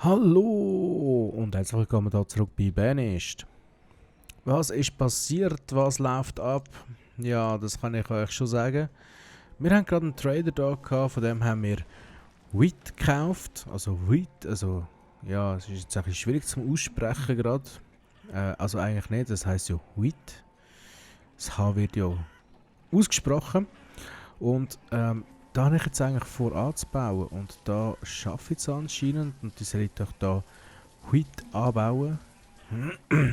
Hallo und herzlich willkommen hier zurück bei Banished. Was ist passiert? Was läuft ab? Ja, das kann ich euch schon sagen. Wir haben gerade einen Trader da gehabt, von dem haben wir Wheat gekauft. Also Wheat, also ja, es ist jetzt ein bisschen schwierig zum Aussprechen gerade. Also eigentlich nicht, das heisst ja Wheat. Das H wird ja ausgesprochen. Und da habe ich jetzt eigentlich vor anzubauen und da schaffe ich es anscheinend und die soll ich doch da Wheat anbauen.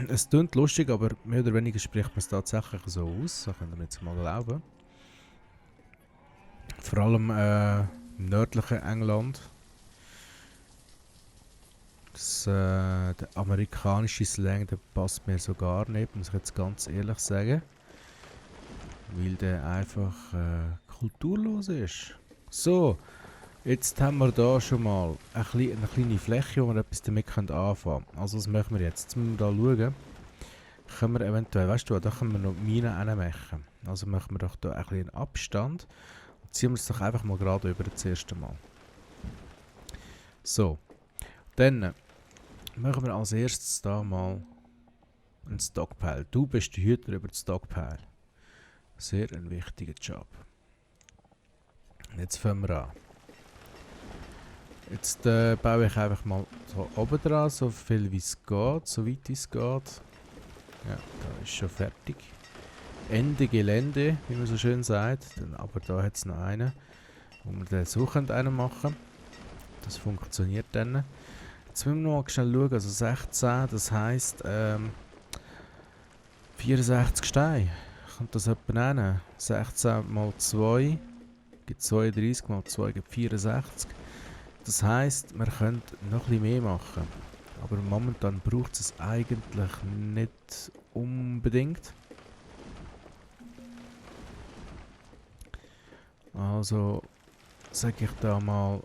Es klingt lustig, aber mehr oder weniger spricht man es tatsächlich so aus. So können wir jetzt mal glauben. Vor allem im nördlichen England. Der amerikanische Slang, der passt mir so gar nicht, muss ich jetzt ganz ehrlich sagen. Weil der einfach kulturlos ist. So, jetzt haben wir da schon mal eine kleine Fläche, wo wir etwas damit anfangen können. Also was machen wir jetzt? Jetzt müssen wir da schauen. Können wir eventuell, weißt du, da können wir noch Minen reinmachen. Also machen wir doch da ein bisschen Abstand. Und ziehen wir es doch einfach mal gerade über das erste Mal. So, dann machen wir als erstes da mal einen Stockpile. Du bist der Hüter über den Stockpile. Sehr ein wichtiger Job. Jetzt fangen wir an. Jetzt baue ich einfach mal so oben dran, so viel wie es geht, so weit es geht. Ja, da ist schon fertig. Ende Gelände, wie man so schön sagt. Aber da hat es noch einen, wo wir den suchend einen machen. Das funktioniert dann. Jetzt müssen wir noch mal schnell schauen, also 16, das heisst 64 Steine. Kommt das etwa hin? 16 mal 2 gibt 32, mal 2 gibt 64. Das heisst, wir können noch ein bisschen mehr machen. Aber momentan braucht es eigentlich nicht unbedingt. Also sage ich da mal,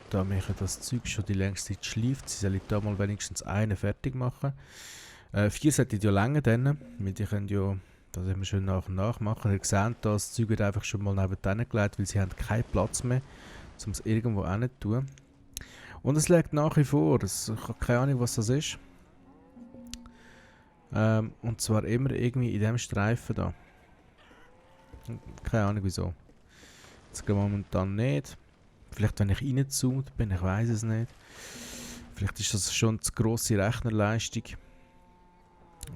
da mich das Zeug schon die längste Zeit schleift, sie sollen da mal wenigstens einen fertig machen. 4 sollten ja länger dann, weil die können ja, das haben wir schön nach und nach machen. Ihr seht, das Zeug wird einfach schon mal neben gelegt, weil sie haben keinen Platz mehr, um es irgendwo hin zu tun. Und es liegt nach wie vor, ich habe keine Ahnung, was das ist. Und zwar immer irgendwie in diesem Streifen da. Keine Ahnung wieso. Das geht momentan nicht. Vielleicht wenn ich reingezoomt bin, ich weiß es nicht. Vielleicht ist das schon zu grosse Rechnerleistung.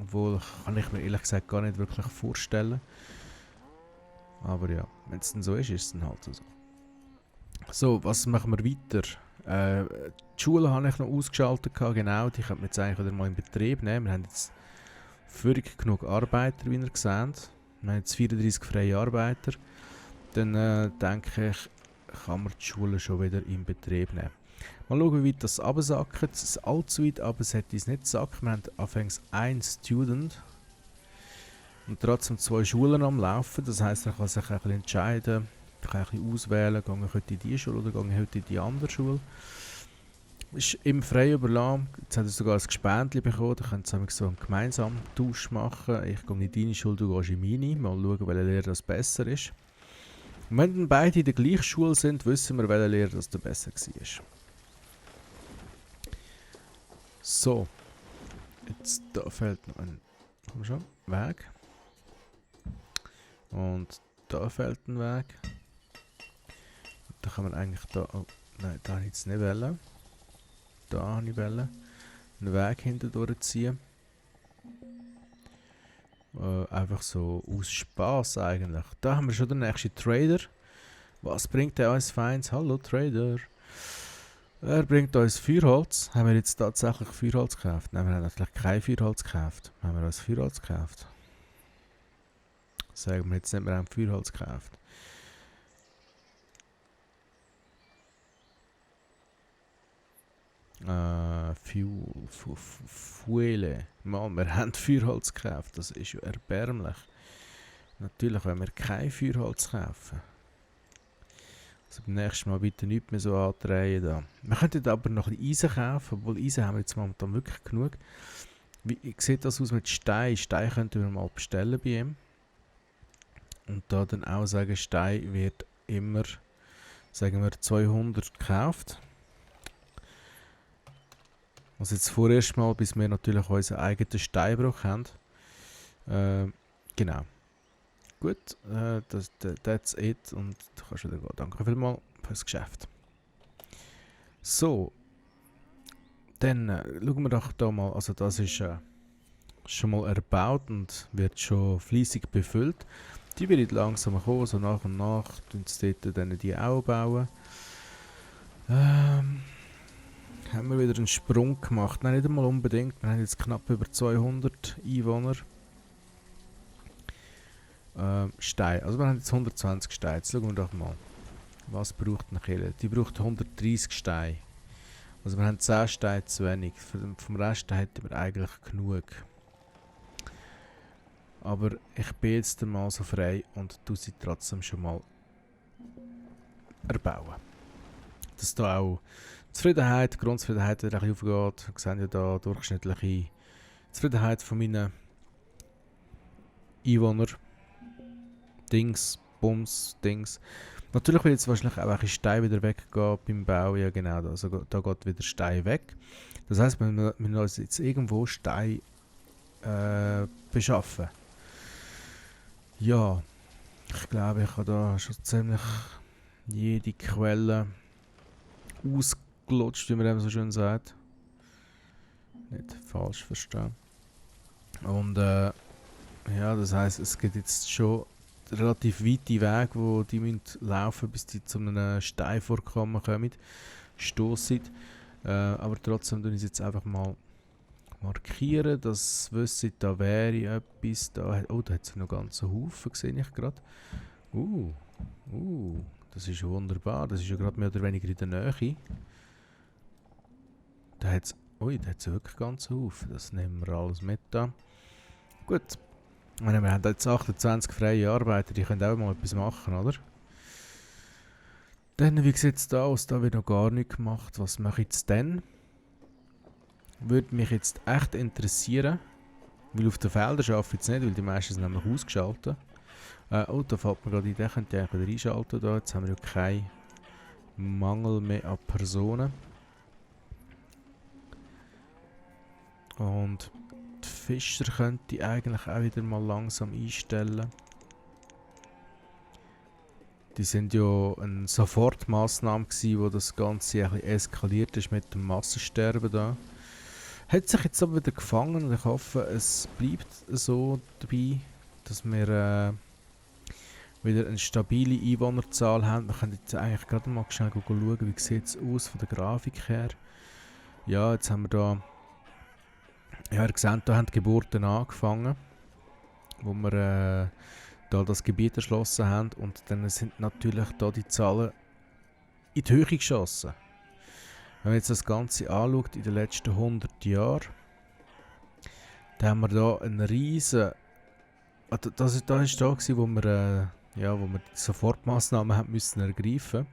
Obwohl, kann ich mir ehrlich gesagt gar nicht wirklich vorstellen. Aber ja, wenn es dann so ist, ist es dann halt so. So, was machen wir weiter? Die Schule habe ich noch ausgeschaltet, genau. Die könnte man jetzt eigentlich wieder mal in Betrieb nehmen. Wir haben jetzt völlig genug Arbeiter, wie ihr seht. Wir haben jetzt 34 freie Arbeiter. Dann denke ich, kann man die Schule schon wieder in Betrieb nehmen. Mal schauen, wie weit das runtersackt. Es ist allzu weit, aber es hätte es nicht gesackt. Wir haben anfangs ein Student und trotzdem 2 Schulen am Laufen. Das heisst, man kann sich ein bisschen entscheiden, man kann ein bisschen auswählen, gehe ich heute in diese Schule oder gehe ich heute in die andere Schule. Ist ihm frei überlassen. Jetzt hat er sogar ein Gespendli bekommen, da können sie so einen gemeinsamen Tausch machen. Ich gehe in deine Schule, du gehst in meine. Mal schauen, welcher Lehrer das besser ist. Und wenn dann beide in der gleichen Schule sind, wissen wir, welcher Lehrer das der besser war. So, jetzt da fehlt noch ein Weg. Und da fehlt ein Weg. Da kann man eigentlich da... Oh, nein, da habe ich jetzt nicht wollen. Da habe ich wollen. Einen Weg hinter durchziehen. Einfach so aus Spaß eigentlich. Da haben wir schon den nächsten Trader. Was bringt er uns Feins? Hallo Trader. Er bringt uns Feuerholz. Haben wir jetzt tatsächlich Feuerholz gekauft? Nein, wir haben natürlich kein Feuerholz gekauft. Haben wir uns Feuerholz gekauft? Sagen wir jetzt nicht, wir haben Feuerholz gekauft. Fuele. Mann, wir haben Feuerholz gekauft. Das ist ja erbärmlich. Natürlich, wenn wir kein Feuerholz kaufen. Also beim nächsten Mal bitte nicht mehr so andrehen da. Wir könnten aber noch ein bisschen Eisen kaufen, obwohl Eisen haben wir jetzt momentan wirklich genug. Wie sieht das aus mit Stein? Stein könnten wir mal bestellen bei ihm. Und da dann auch sagen, Stein wird immer, sagen wir, 200 gekauft. Also jetzt vorerst mal, bis wir natürlich unseren eigenen Steinbruch haben. Genau. Gut, that's it und du kannst wieder gehen. Danke vielmals fürs Geschäft. So, dann schauen wir doch da mal, also das ist schon mal erbaut und wird schon fleissig befüllt. Die wird langsam kommen, so nach und nach, und dort dann die auch bauen. Haben wir wieder einen Sprung gemacht? Nein, nicht einmal unbedingt. Wir haben jetzt knapp über 200 Einwohner. Steine. Also wir haben jetzt 120 Steine. Jetzt schauen wir doch mal. Was braucht eine Kille? Die braucht 130 Steine. Also wir haben 10 Steine zu wenig. Vom Rest hätten wir eigentlich genug. Aber ich bin jetzt mal so frei und tu sie trotzdem schon mal erbauen. Dass da auch Zufriedenheit, Grundzufriedenheit wieder ein bisschen aufgeht. Wir sehen ja da durchschnittliche Zufriedenheit von meinen Einwohnern. Dings, Bums, Dings. Natürlich wird jetzt wahrscheinlich auch ein Stein wieder weggehen beim Bau. Ja genau, also da geht wieder Stein weg. Das heisst, wir müssen uns jetzt irgendwo Stein beschaffen. Ja, ich glaube, ich habe da schon ziemlich jede Quelle ausgelutscht, wie man eben so schön sagt. Nicht falsch verstehen. Und ja, das heisst, es gibt jetzt schon relativ weite Wege, wo die müssen laufen, bis die zu einem Steinvorkommen kommen, stossen. Aber trotzdem tue ich es jetzt einfach mal markieren, dass wissen, da wäre etwas da. Oh, da hat es noch ganz einen Haufen, sehe ich gerade. Das ist wunderbar. Das ist ja gerade mehr oder weniger in der Nähe. Da hat es wirklich ganz einen Haufen. Das nehmen wir alles mit da. Gut. Wir haben jetzt 28 freie Arbeiter, die können auch mal etwas machen, oder? Dann, wie sieht es da aus? Da wird noch gar nichts gemacht. Was mache ich jetzt denn? Würde mich jetzt echt interessieren. Weil auf den Feldern arbeite ich jetzt nicht, weil die meisten sind nämlich ausgeschaltet. Da fällt mir gerade ein, den könnte ich eigentlich wieder einschalten. Da. Jetzt haben wir ja keinen Mangel mehr an Personen. Und die Fischer könnte ich eigentlich auch wieder mal langsam einstellen. Die sind ja eine Sofortmaßnahme gewesen, wo das Ganze ein bisschen eskaliert ist mit dem Massensterben da. Hat sich jetzt aber wieder gefangen und ich hoffe, es bleibt so dabei, dass wir wieder eine stabile Einwohnerzahl haben. Wir können jetzt eigentlich gerade mal schnell schauen, wie sieht es aus von der Grafik her. Ja, jetzt haben wir da, ja, ihr seht, da haben die Geburten angefangen, wo wir da das Gebiet erschlossen haben, und dann sind natürlich da die Zahlen in die Höhe geschossen. Wenn man jetzt das Ganze anschaut in den letzten 100 Jahren, dann haben wir da einen riesen... Das war da, wo wir die Sofortmaßnahmen haben müssen ergreifen.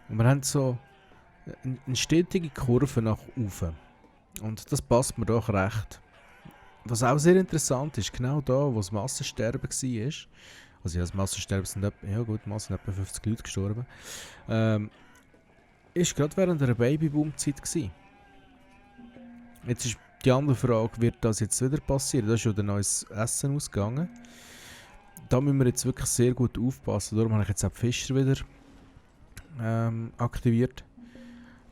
Und wir haben so eine stetige Kurve nach oben. Und das passt mir doch recht. Was auch sehr interessant ist, genau da, wo das Massensterben war, also ja, das Massensterben sind etwa 50 Leute gestorben, ist gerade während einer Babyboom-Zeit gewesen. Jetzt ist die andere Frage, wird das jetzt wieder passieren? Da ist ja ein neues Essen ausgegangen. Da müssen wir jetzt wirklich sehr gut aufpassen. Darum habe ich jetzt auch die Fischer wieder aktiviert.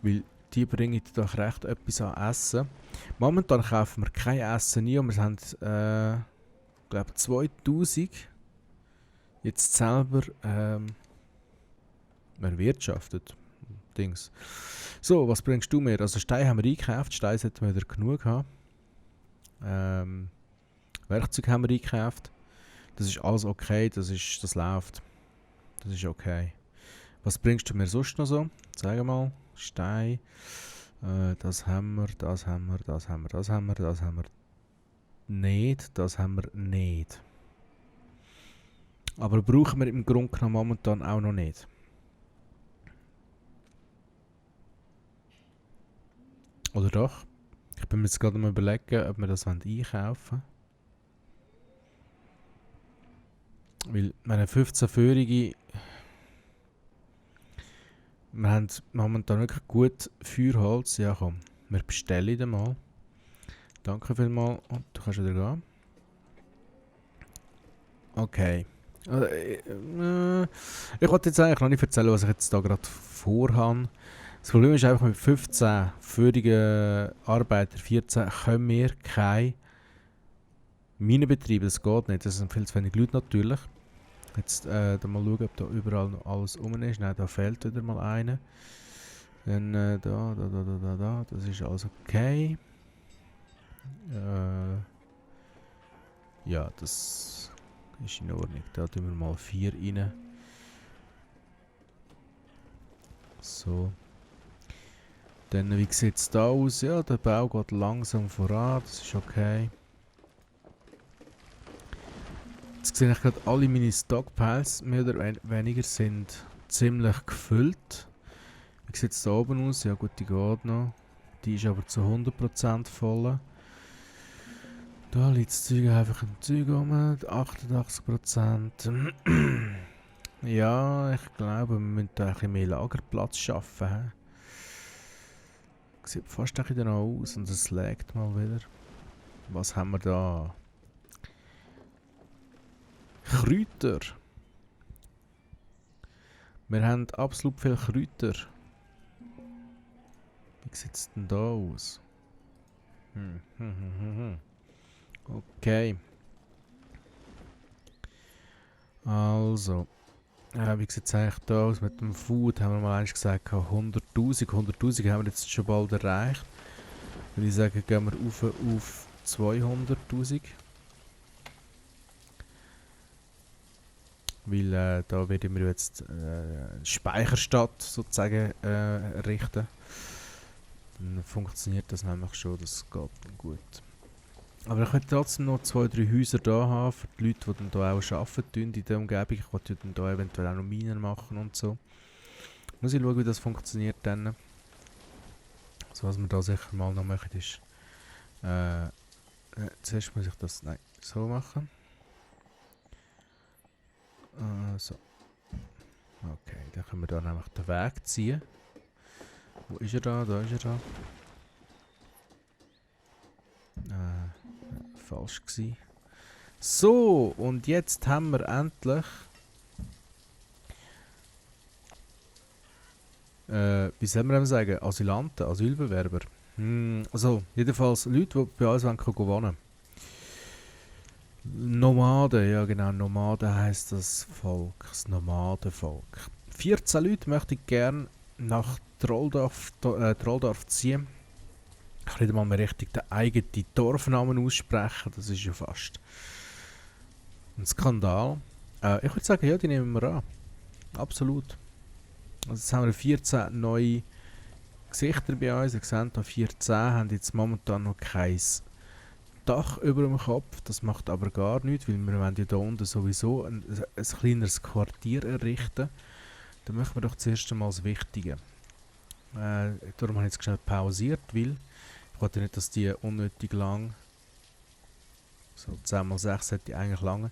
Weil die bringen doch recht etwas an Essen. Momentan kaufen wir kein Essen ein. Wir haben, glaube 2000 jetzt selber erwirtschaftet. Dings. So, was bringst du mir? Also Steine haben wir eingekauft. Steine sollten wir wieder genug haben. Werkzeug haben wir eingekauft. Das ist alles okay. Das läuft. Das ist okay. Was bringst du mir sonst noch so? Sag mal. Stein. Das haben wir, das haben wir, das haben wir, das haben wir, das haben wir nicht. Das haben wir nicht. Aber brauchen wir im Grunde genommen momentan auch noch nicht. Oder doch? Ich bin mir jetzt gerade mal überlegen, ob wir das einkaufen wollen. Weil, meine 15-Jährige, wir haben momentan wirklich gut Feuerholz. Ja komm, Wir bestellen den mal. Danke vielmals. Und du kannst wieder gehen. Okay. Ich wollte jetzt eigentlich noch nicht erzählen, was ich jetzt da gerade vorhabe. Das Problem ist einfach, mit 15 führigen Arbeiter, 14, können wir keine Minen betreiben. Das geht nicht. Das sind viel zu wenig Leute natürlich. Jetzt da mal schauen, ob da überall noch alles rum ist. Nein, da fehlt wieder mal einer. Dann da. Das ist alles okay. Ja, das ist in Ordnung. Da tun wir mal 4 rein. So. Dann, wie sieht es da aus? Ja, der Bau geht langsam voran. Das ist okay. Jetzt sehe ich gerade, alle meine Stockpiles, mehr oder weniger, sind ziemlich gefüllt. Wie sieht es da oben aus? Ja gut, die geht noch. Die ist aber zu 100% voll. Da liegt das Zeug einfach im Zeug rum. 88%. Ja, ich glaube, wir müssen da ein bisschen mehr Lagerplatz schaffen. Sieht fast ein bisschen aus und es laggt mal wieder. Was haben wir da? Kräuter. Wir haben absolut viele Kräuter. Wie sieht es denn da aus? Okay. Also. Wie sieht es eigentlich da aus mit dem Food? Haben wir mal eins gesagt, 100'000. 100'000 haben wir jetzt schon bald erreicht. Würde ich sagen, gehen wir auf 200'000. Weil da werden wir jetzt eine Speicherstadt sozusagen errichten. Dann funktioniert das nämlich schon, das geht gut. Aber ich möchte trotzdem noch 2, 3 Häuser da haben, für die Leute, die dann hier auch arbeiten in der Umgebung. Ich wollte dann hier eventuell auch noch Minen machen und so. Muss ich schauen, wie das funktioniert dann. Also was wir da sicher mal noch machen ist... zuerst muss ich das so machen. So. Okay, dann können wir da nämlich den Weg ziehen. Wo ist er da? Da ist er da. Falsch gewesen. So, und jetzt haben wir endlich... wie soll man sagen? Asylanten, Asylbewerber. Also, jedenfalls Leute, die bei uns wohnen wollen. Nomaden, ja genau, Nomaden heisst das Volk, das Nomadenvolk. 14 Leute möchte ich gerne nach Trolldorf ziehen. Ich kann nicht mal mehr richtig den eigenen Dorfnamen aussprechen, das ist ja fast ein Skandal. Ich würde sagen, ja, die nehmen wir an. Absolut. Also jetzt haben wir 14 neue Gesichter bei uns. Ihr seht, da 14 haben jetzt momentan noch kein Dach über dem Kopf. Das macht aber gar nichts, weil wir wollen ja hier unten sowieso ein kleineres Quartier errichten. Dann machen wir doch zuerst einmal das Wichtige. Darum habe ich jetzt schnell pausiert, weil ich wollte nicht, dass die unnötig lang, so 10x6 hätte ich eigentlich lange,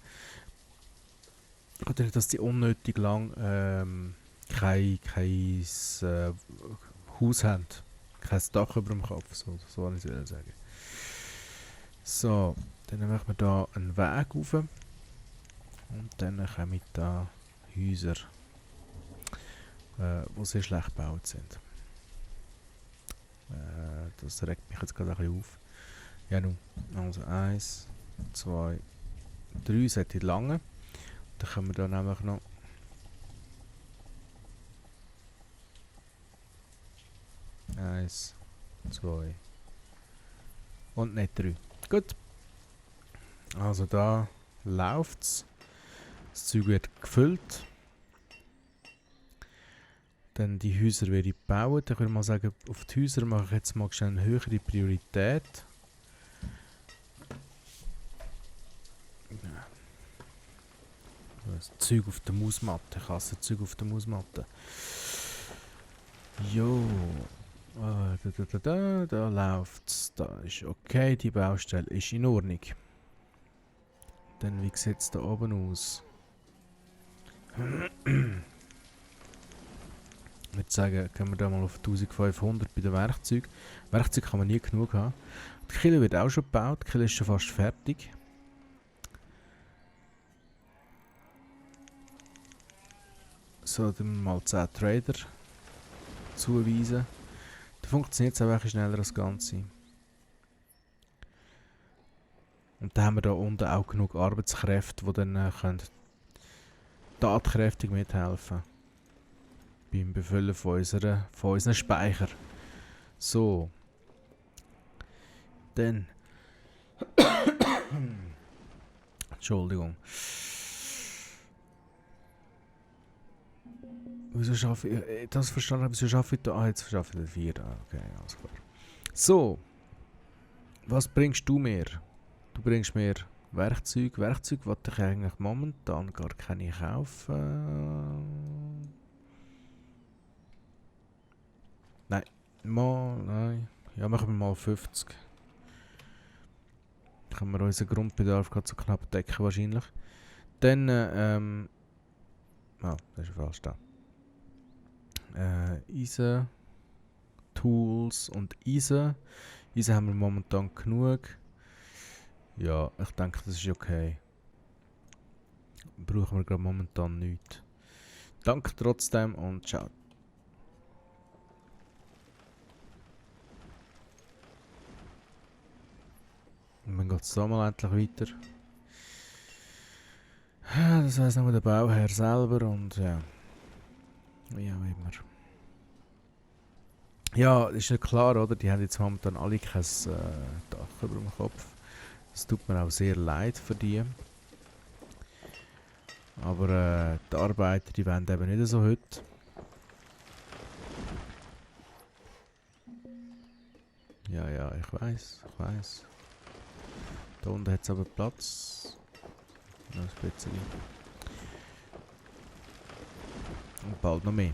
ich wollte nicht, dass die unnötig lang kein Haus haben, kein Dach über dem Kopf, so wollte ich es sagen. So, dann machen wir da einen Weg rauf und dann kommen da Häuser, die sehr schlecht gebaut sind. Das regt mich jetzt gerade ein bisschen auf. Ja nun, also 1, 2, 3 sollte lange. Dann können wir da nämlich noch eins, 2 und nicht 3. Gut. Also da läuft's. Das Zeug wird gefüllt. Dann die Häuser werde ich bauen. Ich würde mal sagen, auf die Häuser mache ich jetzt mal schnell eine höhere Priorität. Das Zeug auf der Mausmatte. Ich hasse Zeug auf der Mausmatte. Jo. Da läuft's. Da ist okay. Die Baustelle ist in Ordnung. Dann, wie sieht es da oben aus? Ich würde sagen, gehen wir da mal auf 1500 bei den Werkzeugen. Werkzeug kann man nie genug haben. Die Kille wird auch schon gebaut, die Kille ist schon fast fertig. So, dann mal 10 Trader zuweisen. Dann funktioniert es auch ein bisschen schneller das Ganze. Und dann haben wir da unten auch genug Arbeitskräfte, die dann können tatkräftig mithelfen beim Befüllen von unseren Speicher. So. Dann. Entschuldigung. Wieso schaffe ich. Das verstanden habe, wieso schaffe ich da. Ah, jetzt schaffe ich 4. Ah, okay, alles klar. So. Was bringst du mir? Du bringst mir Werkzeug, was ich eigentlich momentan gar keine kaufen. Nein, nein. Ja, machen wir mal 50. Können wir unseren Grundbedarf gerade so knapp decken wahrscheinlich. Dann, das ist falsch da. Eisen, Tools und Eisen. Eisen haben wir momentan genug. Ja, ich denke, das ist okay. Brauchen wir gerade momentan nichts. Danke trotzdem und ciao. Und dann geht es da mal endlich weiter. Das weiss nur der Bauherr selber und ja. Wie auch immer. Ja, ist ja klar, oder? Die haben jetzt momentan alle kein Dach über dem Kopf. Es tut mir auch sehr leid für die. Aber die Arbeiter, die wollen eben nicht so heute. Ja, ich weiß. Da unten hat es aber Platz. Noch ein bisschen. Und bald noch mehr.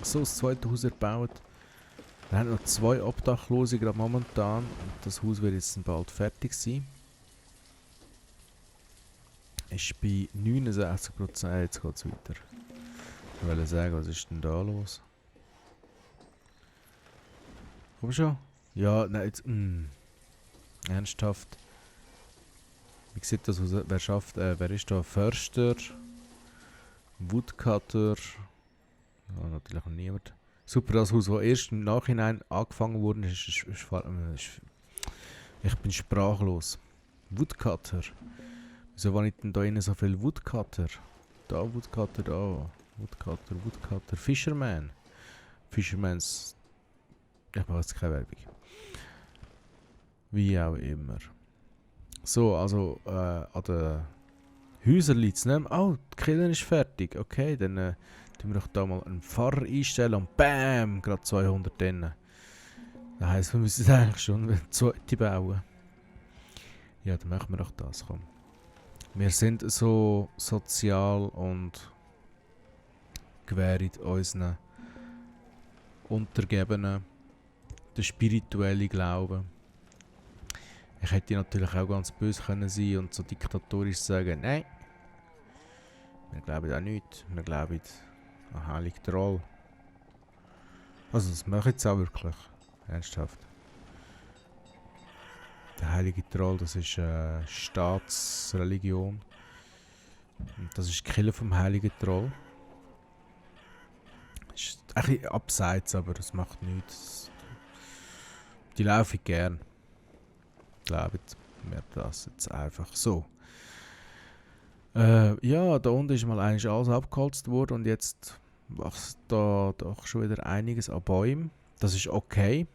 So, das zweite Haus erbaut. Wir haben noch 2 Obdachlose gerade momentan. Und das Haus wird jetzt bald fertig sein. Ist bei 69%. Jetzt geht es weiter. Ich wollte sagen, was ist denn da los? Komm schon? Ja, nein, jetzt. Ernsthaft. Wie sieht das aus? Wer ist da? Förster? Woodcutter? Ja, natürlich noch niemand. Super, das Haus, das erst im Nachhinein angefangen wurde, ist ich bin sprachlos. Woodcutter. Wieso war nicht denn da innen so viel Woodcutter? Da Woodcutter, da. Woodcutter. Fisherman. Fishermans. Ich mache jetzt keine Werbung. Wie auch immer. So, also an den Häusern liegt es nicht mehr. Oh, die Kille ist fertig. Okay, dann tun wir doch da mal einen Pfarrer einstellen und BAM! Gerade 200 drin. Das heisst, wir müssen eigentlich schon eine zweite bauen. Ja, dann machen wir doch das. Komm. Wir sind so sozial und gewähren unseren Untergebenen den spirituellen Glauben. Ich hätte natürlich auch ganz böse können sein und so diktatorisch sagen, nein, wir glauben an nichts, wir glauben an Heilige Troll. Also das mache ich jetzt auch wirklich, ernsthaft. Der Heilige Troll, das ist eine Staatsreligion. Und das ist die Kirche vom Heiligen Troll. Ist ein bisschen abseits, aber das macht nichts. Die laufe ich gern. Glaubt mir das jetzt einfach so. Ja, da unten ist mal eigentlich alles abgeholzt worden und jetzt wächst da doch schon wieder einiges an Bäumen. Das ist okay.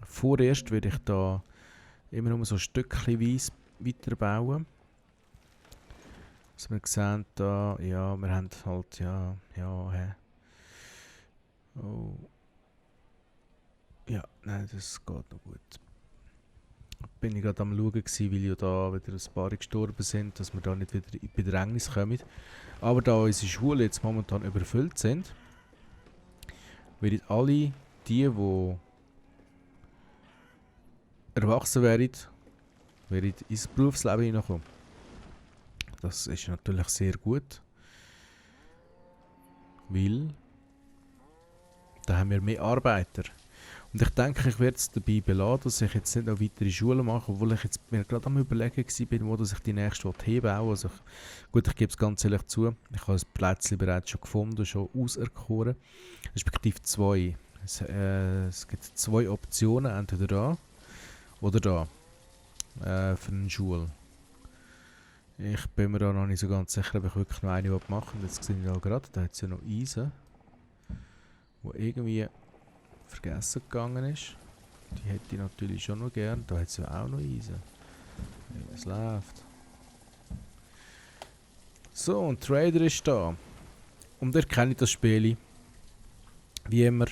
Vorerst werde ich da immer nur so stückchenweise weiterbauen. Was wir sehen da, ja, wir haben halt, Oh. Ja, nein, das geht noch gut. Bin ich gerade am schauen gewesen, weil ja da wieder ein paar gestorben sind, dass wir da nicht wieder in Bedrängnis kommen. Aber da unsere Schulen jetzt momentan überfüllt sind, werden alle die erwachsen werden ins Berufsleben hineinkommen. Das ist natürlich sehr gut, weil da haben wir mehr Arbeiter. Und ich denke, ich werde es dabei belassen, dass ich jetzt nicht noch weitere Schulen mache, obwohl ich jetzt mir gerade am Überlegen war, wo dass ich die nächste heben will. Also gut, ich gebe es ganz ehrlich zu, ich habe das Plätzchen bereits schon gefunden, schon auserkoren. Respektive 2. Es gibt 2 Optionen, entweder da oder da, für eine Schule. Ich bin mir da noch nicht so ganz sicher, ob ich wirklich noch eine machen will. Jetzt sehe ich da gerade, da hat es ja noch Eisen, wo irgendwie vergessen gegangen ist. Die hätte ich natürlich schon noch gern. Da hat es ja auch noch Eisen. Ja, es läuft. So, und Trader ist da. Und ihr kennt das Spiel. Wie immer.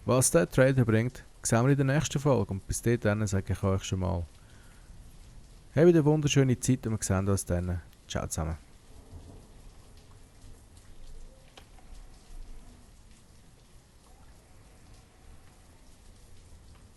Was der Trader bringt, sehen wir in der nächsten Folge. Und bis dahin sage ich euch schon mal, habt eine wunderschöne Zeit und wir sehen uns dann. Ciao zusammen.